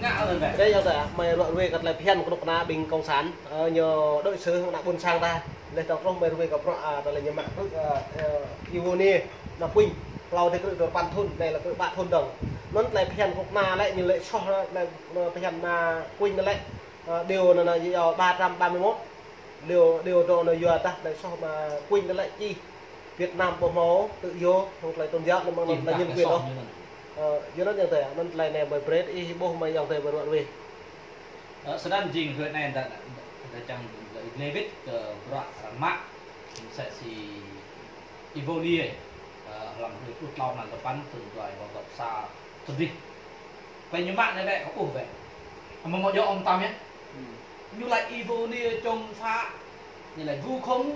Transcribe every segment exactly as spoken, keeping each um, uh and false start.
Ngă lĕ bĕ. Dêh, yua dah, mơi ruă ruai kơ tơlơi phiăn kơnuk kơna ƀing cộng sản, ơ, ñu đối xử hăng ană ƀôn sang ta. Leh tơ̆ng truh mơi ruai kơ bruă, ơ, tơlơi ñu mă kơ, ơ, ơ, Ivonie, ană Quỳnh. Hlâo dêh krư̆ dua rơpăn thŭn, anai lĕ krư̆ pă thŭn dơ̆ng. Anŭn tơlơi phiăn kơnuk kơna lĕ, ñu lĕ soh lĕ, tơlơi, ơ, phiăn ană Quỳnh lĕ, ơ, điều anŭn, anŭn, yua ba trăm ba mươi mốt. Điều, điều đó anŭn yua dah tơlơi soh ană Quỳnh lĕ čih Việt Nam ƀu hmâo tự do, hăng tơlơi tôn giáo, anŭn mơ̆ng anŭn tơlơi nhân quyền ôh. Ơ, yua anŭn ayŏng adơi, anŭn tơlơi anai mơi brơi ih ƀuh mơi ayŏng adơi mơi ruă ruai. Ơ, snăn jing hrơi anai dah, dah čang dah ih lĕ wĭt kơ bruă arăng mă, msĕ si Ivonie, ơ, hlăm hrơi pluh klâo mlan dua rơpăn, thŭn dua rơbâo dua pluh sa, thŭn dih. Tơlơi ñu mă anai bĕ, kâo ƀuh bĕ. Amâo mâo djŏ ôh mơtam yơh. Hmm. Ñu laĭ Ivonie chống phá. Ñu laĭ vu khống.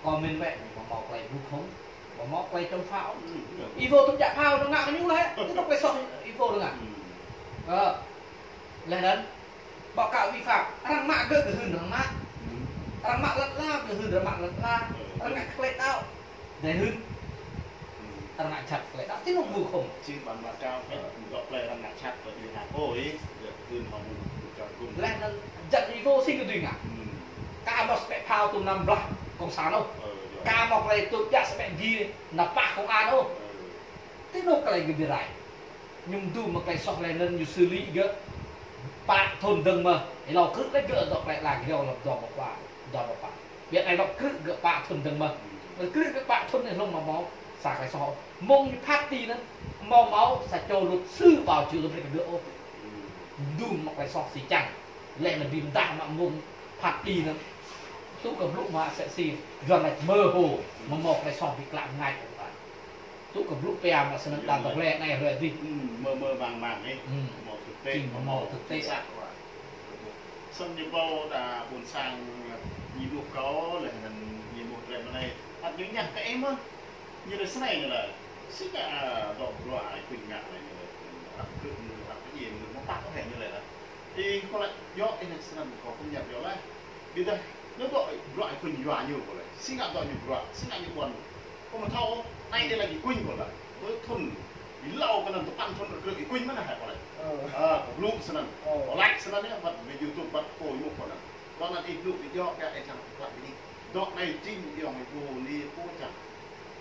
Kâo mĭn bĕ, ñu amâo mâo tơlơi vu khống. Amâo mâo tơlơi chống phá ôh. Hmm, yơh. Ivo tŭ djă phao dơ̆ng ngă kơ ñu lĕ. Ñu tŭ tơlơi soh Ivo dơ̆ng ngă. Hmm. Ơ. Leh anŭn. Báo cáo vi phạm, arăng mă gơ̆ gơ̆ hưn arăng mă. Hmm. Arăng mă lăn ala gơ̆ hưn arăng mă lăn ala. Ơ. Arăng ngă tơlơi đăo. Dêh hưn. Hmm. Arăng ngă jhat tơlơi đăo, tui anŭn mơ̆ khŏm. Čih bản báo cáo, ơ, dŏ tơlơi arăng ngă jhat tơlơi đăo ôh, ih, gơ̆ hưn hŏng mơ̆ng čar gum. Leh anŭn jăk Ivo sĭt gơ̆ dưi ngă. Hmm. Ka mâo spek phao tŭm năm blah cộng sản ôh. Ơ, yơh. Ka mâo tơlơi tŭ djă spek gi nao pah công an ôh. Ơ. Tui anŭn tơlơi gơ̆ bi rai. Ñu mơ̆ dŭm mă tơlơi soh leh anŭn ñu xử lý gơ̆. Pă thŭn dơ̆ng mơ̆, ih lŏ krư̆ leh gơ̆ dŏ tơlơi lăng gơ̆ lŏ dŏ mă pă, dŏ mă pă. Biă anai lŏ krư̆ gơ̆ pă thŭn dơ̆ng mơ̆. Krư̆ gơ̆ pă thŭn anai hlŏng mă mâo sa tơlơi soh. Mơ̆ng ñu phat ti anŭn, mâo mâo sa čô luật sư bảo chữa brơi kơ gơ̆ ôh. Dŭm mă tơlơi soh si čang. Leh anŭn bi mdah mă mơ̆ng phat ti anŭn. Tŭ kơ blŭ mă msĕ si, Yuan laĭ mơ hồ, mă mâo tơlơi soh bi klă mngač. Tŭ kơ blŭ pia mă snăn ta tơlơi anai hrơi dih. Hmm, mơ mơ màng màng ih. Hmm. Mâo thực tế, jing mâo thực tế. Chính xác. Snăn ñu ƀuh dah ƀôn sang ñu ƀuh kâo leh anŭn ñu ƀuh tơlơi mơ̆ng anai. Ăt ñu ñă kơ ih mơ̆. Ñu laĭ snei ñu laĭ. Si ngă, ơ, dŏ bruă ai Quỳnh ngă laĭ ñu laĭ. Ăt krư̆ ñu, ăt kơ ih ñu mơ̆ pă kơ hĕ ñu laĭ laĭ. Ih kâo laĭ, yơh, ih laĭ snăn kâo pơñăt yơh laih. Ƀiă dah, ñu dŏ bruă ih Quỳnh yua ñu kâo laĭ. Si ngă dŏ ñu bruă, si ngă ñu ƀuăn. Kâo mơ̆ thâo, anai dêh laĭ ih Quỳnh kâo laĭ. Ƀơi thŭn, ih lâo kơ anăn tơpăn thŭn krư̆ ih Quỳnh mơ̆n hă kâo laĭ. Ơ. Ơ, kâo blŭ snăn. Ơ. Kâo laĭ snăn yơh, wăt ƀơi YouTube, wăt pô yơh kâo anăn. Kâo anăn ih blŭ ih djŏ, pia ih čang klă ƀiă. Dŏ anai jing ayŏng ih pô ni pô čang.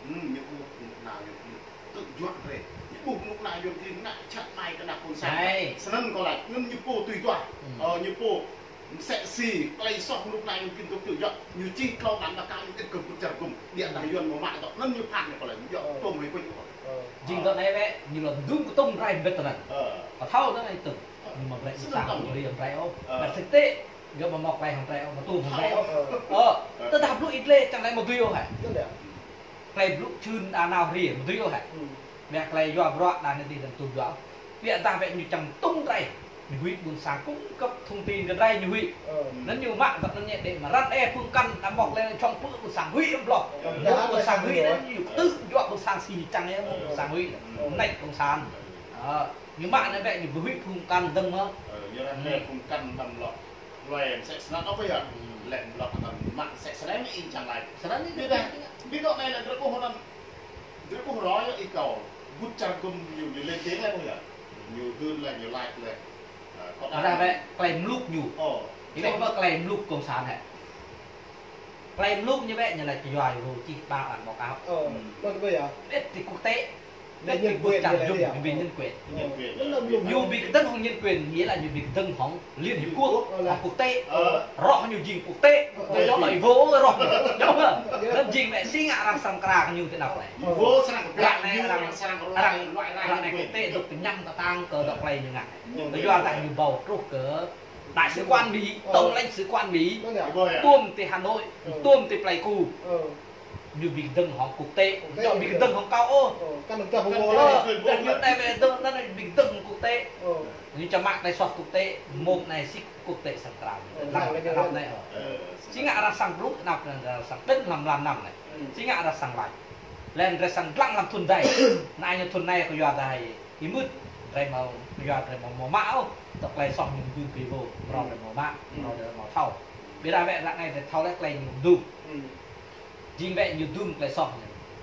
Hmm, ñu ƀuh kơnuk kơna Yuan klin tŭ juă drơi. Ñu ƀuh kơnuk kơna Yuan klin ngă jhat mai kơ ană ƀôn sang. Hai. Snăn kâo laĭ, anŭn ñu pô tui juă. Hmm. Ơ, ñu pô msĕ si, tơlơi soh kơnuk kơna Yuan klin tŭ tui juă. Ñu čih klâo mlan ba kâo ñu ĕp kơ put čar gum. Biă dah Yuan mâo mă dŏ. Anŭn ñu phat ñu kâo laĭ, ñu djŏ tôm hơi kuñ kâo laĭ. Ơ. Jing dŏ anai bĕ, ñu lŏ dŭm kơtŭng rai mbĭt anăn. Ơ. Kâo thâo anăn ai tŭ. Ơ. Ñu mă brơi ƀôn sang, snăn tŭ. Ñu brơi ƀơi ôh. Ơ. Ƀă thực tế, gơ̆ mâo mâo tơlơi hăng tơlơi ôh, mâo tŭ hăng tơlơi ôh. Ơ. Ơ. Tơdah blŭ ih lĕ čang lĕ mâo dưi ôh hă. Tơlơi blŭ čhưn ană hrơi mâo dưi ôh hă. Hmm. Biă tơlơi yua bruă đa anai dih dơ̆ng tŭ juă. Biă dah wĕ ñu čang tŭng drơi. Ñu huĭ ƀôn sang cung cấp thông tin kơ drơi ñu huĭ. Ơ. Anŭn ñu mă dŏ anŭn ñu dêh mă răn ê phung kăn đa mâo tơlơi čŏng pơ̆ ƀôn sang huĭ ƀlŏh. Ơ. Ƀôn sang huĭ anŭn ñu tŭ juă ƀôn sang si ñu čang ê ƀôn sang huĭ. Ơ. Anai cộng sản. Ơ. Ñu mă anai wĕ ñu huĭ phung kăn dơ̆ng mơ̆. Ơ, ñu răn ê phung kăn đa mlŏ. Tơlơi msĕ snăn ôh yơh. Hmm. Lĕ mlŏ kơ anăn mă msĕ snăn ih čang laĭ. Snăn ih. Ƀiă dah, ƀiă dŏ anai lĕ drơi ƀuh anăn. Drơi ƀuh ră anai ih kâo. Put čar gum ñu, ñu lên tiếng lĕ ƀuh yơh. Ñu hưn lĕ, ñu laĭ lĕ. Ơ, kâo dah wĕ tơlơi mluk ñu. Ơ. Ih ƀuh mơ̆ tơlơi mluk cộng sản hĕ. Tơlơi mluk ñu wĕ ñu laĭ kơ yua ih čih ba bản báo cáo. Ơ, hmm. Anŭn ƀuh yơh. Ĕp ti quốc tế. Ĕp ti put čar gum ñu bi nhân quyền. Nhân quyền. Ñu bi kơdơ̆ng hŏng nhân quyền, nghĩa là ñu bi kơdơ̆ng hŏng Liên Hiệp Quốc, hŏng quốc tế. Ơ. Roh ñu jing quốc tế. Ơ. Ñu yơh laĭ Ivo roh ñu. Yơh. Anŭn jing wĕ si ngă arăng srăng kra kơ ñu tui anăp lĕ. Ivo srăng kra kơ ñu, arăng, arăng, arăng, arăng quốc tế dŏ tơñăm tơtang kơ dŏ tơlơi ñu ngă. Ñu yua dah ñu ƀuh truh kơ Đại sứ quán Mỹ, ơ, tổng lãnh sự quán Mỹ, ơ, tuôm ti Hà Nội, ơ, tuôm ti Pleiku. Ơ. Ñu bi kơdơ̆ng hŏng quốc tế, quốc tế, ñu bi kơdơ̆ng hŏng kâo ôh. Ơ, kăn dơ̆ng hŏng ơ, ôh. Ơ, ñu anai wĕ dơ̆ng, anăn ñu bi kơdơ̆ng hŏng quốc tế. Ơ. Ñu čang mă tơlơi soh quốc tế, mơ̆ng anai si quốc tế srăng kra. Ơ, lăng, lăng, lăng, lăng anai, ơ. Ơ, si ngă arăng srăng blŭ, anăp anăn arăng srăng tĭn hlăm mlan năm anai. Ơ. Si ngă arăng srăng laĭ. Leh anăn drơi srăng dlăng hlăm thŭn adai. Anai ñu thŭn anai kơ yua dah ih mưt, drơi mâo, yua drơi mâo mă ôh, tơlơi soh ñu mơ̆ dŭm pơ Ivo, mrâo drơi mâo mă, mrâo drơi mâo thâo. Ƀiă dah wĕ ră anai drơi thâo lĕ tơlơi ñu mơ̆ dŭm. Jing wĕ ñu dŭm tơlơi soh ñu.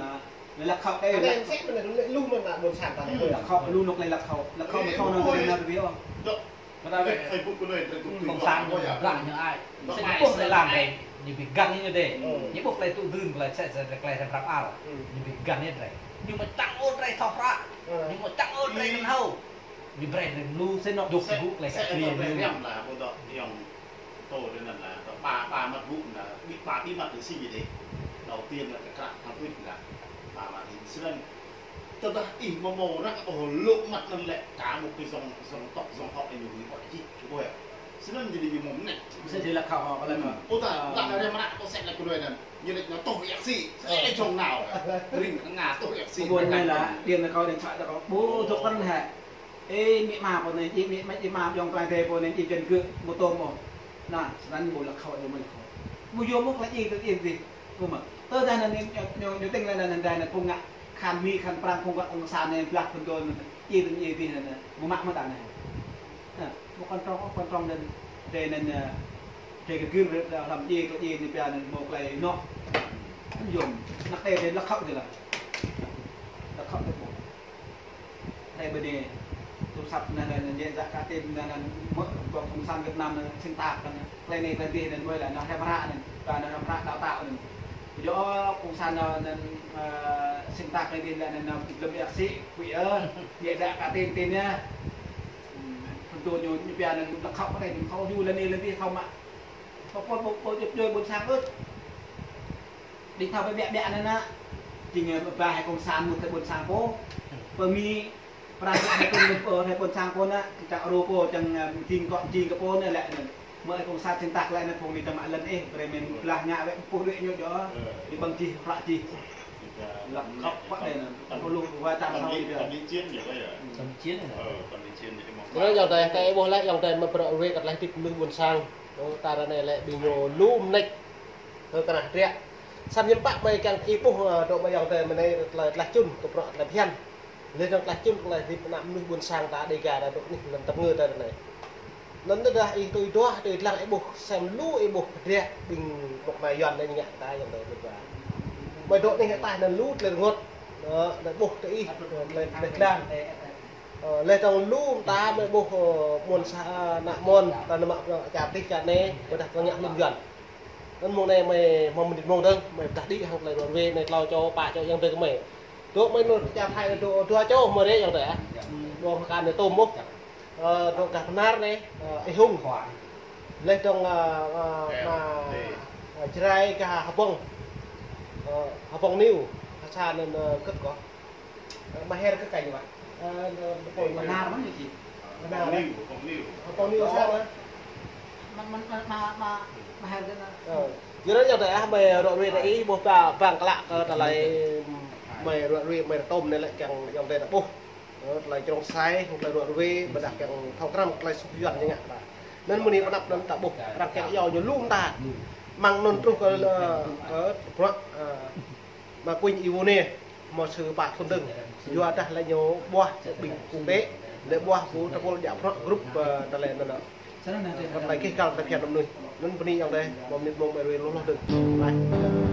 anŭn. Lĕ lăk khŏk đơi. Anai lăk, sĕ mơ̆n anŭn lĕ lu mơ̆n anŭn ƀôn sang ta. Lăk khŏk lu anŭn lĕ lăk khŏk. Lăk khŏk mơ̆n anŭn lĕ anŭn. Ơ, Facebook kơ anai, Facebook kơ anai. Cộng sản ñu bră ñu ai. Sĕ ñu ƀuh tơlơi lăng đơi. Ñu ƀu găn ñu đơi. Ñu ƀuh tơlơi tŭ dưn, tơlơi sĕ sĕ tơlơi hrăm hrăm ăl. Ñu ƀu găn ñu đơi. Ñu mă čang ôh drơi thâo hră. Ñu mă čang ôh drơi kăn hâo. Ñu brơi drơi lu sĕ nŏk dŏ sĕ gŭ tơlơi sĕ kăt kli anŭn ñu. Brơi răm lah, ƀu dŏ yŏng tô đơi anŭn lah, tô ba, ba măt gŭ anŭn lah, ƀĭ ba ti măt đơi si ñu đơi. Đầu tiên là kơ krăk thăng tuč lah. Ba măt đơi si anŭn. Tơdah ih mơ̆ mơ̆ ră ôh lŏ măt anŭn lĕ, cả một cái dòng, dòng tộc, dòng họ ñu ƀu hŏ čih, ƀu hŏ. Snăn jing ñu mơ̆ mơnĕč. Msĕ si lăk khŏk hŏ, lăk khŏk. Ơ, ta, ta rem ră, ta sĕ lăk kơ đuaĭ anŭn. Ñu lĕ ñu tuh yak si. Sĕ jŏng nao. Ring ngă tuh yak si. Ƀuôn anai lah, điện kâo điện thoại kâo. Ƀu dŏ pơrơngai. Ê, mĭ ma pô anai, ê, mĭ, mĭ ma yŏng tơlơi tê pô anai, ê, čen gơ̆, ƀu tôm ôh. Anŭn, snăn ƀu lăk khŏk, ƀu mă lăk khŏk. Ƀu yôm ôh, tơlơi ê, tơlơi ê, tơlơi. Ƀu mă. Tơdah anŭn ñu, ñu, ñu tĭng lĕ anŭn, anŭn, anŭn, phung ngă, khăn Mi, khăn Prăng, phung ngă cộng sản anai, blah phun tơl anŭn. Ê, tơlơi ê, tơlơi anŭn. Ƀu mă mơ̆ ta anai. Anŭn, ƀu kăn trong ôh, kăn trong anŭn, tơlơi anŭn, ơ, tơlơi kơ gir, ơ, hlăm ê, tơlơi ê, tơlơi pia anŭn, mơ̆ tơlơi anŭn. Ƀu yôm, anăk tơlơi, tơlơi lăk khŏk tơlơi lah. Lăk khŏk tơlơi ƀu. Anai ƀơi anai, tơlơi săp anŭn, anŭn, anŭn, ñu djă kơ tin anŭn, anŭn, mơ̆, ƀôn cộng sản Việt Nam anŭn, xuyên tạc anŭn, tơlơi anai, tơlơi dih anŭn, mơ̆ lah, anŭn, hrăm hră anŭn, ta anŭn, hrăm hră đào tạo anŭn. Ƀu djơ̆, ơ, cộng sản anŭn, anŭn, ơ, xuyên tạc tơlơi dih lah anŭn, anŭn, lơ̆m yak si, quỷ ơ, ñu djă kơ tin, tin yơh. Hm, phun tơl ñu, ñu pia anŭn, lăk khŏk anai, ñu khŏk ñu lăi anai, lăi dih, khŏk mă. Khŏk pô, pô, pô, djŏp djơ̆ ƀôn sang ơ̆t. Đĭ thâo ƀiă ƀiă anŭn ană. Jing, ơ, ba hai cộng sản mŭt tơ ƀôn sang pô. Pơ Mi, Prăng hai cộng, ơ, hai cộng sản pô ană. Čang rô pô, čang, ơ, jing kŏ, jing kơ pô anŭn lĕ anŭn. Mơ̆ hai cộng sản xuyên tạc lĕ anŭn phung anai čang mă lŏn ih, brơi mĭn blah ngă wĕ pô đuaĭ ñu djơ̆. Ơ. Đĭ ƀơ̆ng čih, hră čih. Lăk khŏk pă đơi anŭn. Pô lu wa čang tâm sao lý, đơi. Tâm lý chiến ñu kơ yơh. Tâm lý chiến. Ơ, tâm lý chiến ñu kơ mơ̆. Tơlơi yŏng tơi, tơi ƀuh lĕ yŏng tơi mă bruă wĕ kơ tơlơi hơdip mơnuih ƀôn sang. Ơ, ta ră anai lĕ ƀing ñu lu mơnĕč. Ơ, kơnah triă. Samơ̆ hiư̆m pă mơi kiăng ih ƀuh, ơ, dŏ mơi yŏng tơi mơ̆ anai tơlơi, tơlơi čun, kơ bruă tơlơi phiăn. Leh dơ̆ng tơlơi čun, tơlơi hơdip ană mơnuih ƀôn sang ta Dêga ta dŏ anih, lăm tơpơngơ ta ră anai. Anŭn tơdah ih tui duah, tui lăng ih ƀuh, sem lu ih ƀuh pơdră ƀing mơ̆ kơnai Yuan anai ñu ngă ta yŏng tơi ƀuh ba. Mơi dŏ anih ataih anŭn lu tơlơi rơngot. Ơ, anŭn ƀuh tơ ih, tơlơi, tơlơi glan. Ơ, leh dơ̆ng lu mơta mơi ƀuh, ơ, mơ̆n sa, ană mơ̆n, ta nao mă, ơ, čar tih čar anai, ƀôdah ta ngă lŏn Yuan. Anŭn mơ̆ng anai mơi hmâo mơnit mơ̆ng dơ̆ng, mơi pơdah đĭ hăng tơlơi ruă wĕ anai tlâo čô, pă čô yŏng tơi kơ mơi. Dŏ mơi anŭn čar Thái anŭn dŏ dua čô mơ̆ rĕ yŏng tơi ah. Dŏ hăng kơ anai tôm mơ̆. Ơ, dŏ gah Bơnar anai, ơ, Ê Hung. Leh dơ̆ng, ơ, ơ, ma, ơ, Jrai gah Hbông. Ơ, Hbông Niu, sa anŭn, ơ, kơ̆t kơ. Ơ, Maher kơ kanh wa. Ơ, ơ, Bơnar mơ̆n ñu či. Bơnar. Hbông Niu, Hbông Niu. Hbông Niu sa mơ̆n. Ma, ma, ma, ma, ma, Maher kơ anŭn. Ơ. Yua anŭn yŏng tơi ah, mơi ruă wĕ tơ ih, ƀuh ba, bang klă kơ tơlơi mơi ruă wĕ, mơi rơtôm anai lĕ kiăng yŏng tơi ta ƀuh. Ơ, tơlơi črông sai, tơlơi ruă wĕ, ƀôdah kiăng thâo krăm tơlơi sŭk Yuan ñu ngă ta. Anŭn mơ̆ anai pơnăp anŭn ta ƀuh, arăng kiăng iâu ñu lu mơta. Mơ̆ng anŭn truh kơ, ơ, kơ bruă, ơ, ma kuing Iwone. Hmâo sư pă thŭn dơ̆ng. Yua dah lĕ ñu ƀuah ƀing quốc tế, lĕ ƀuah pô tơpul djă bruă grup, ơ, tơlơi anŭn. Tơlơi kih kal tơlơi phiăn mơnuih. Anŭn bơni yŏng tơi, mơ̆ mơnit mơ̆ng mơi ruă lu hloh dơ̆ng. Bye.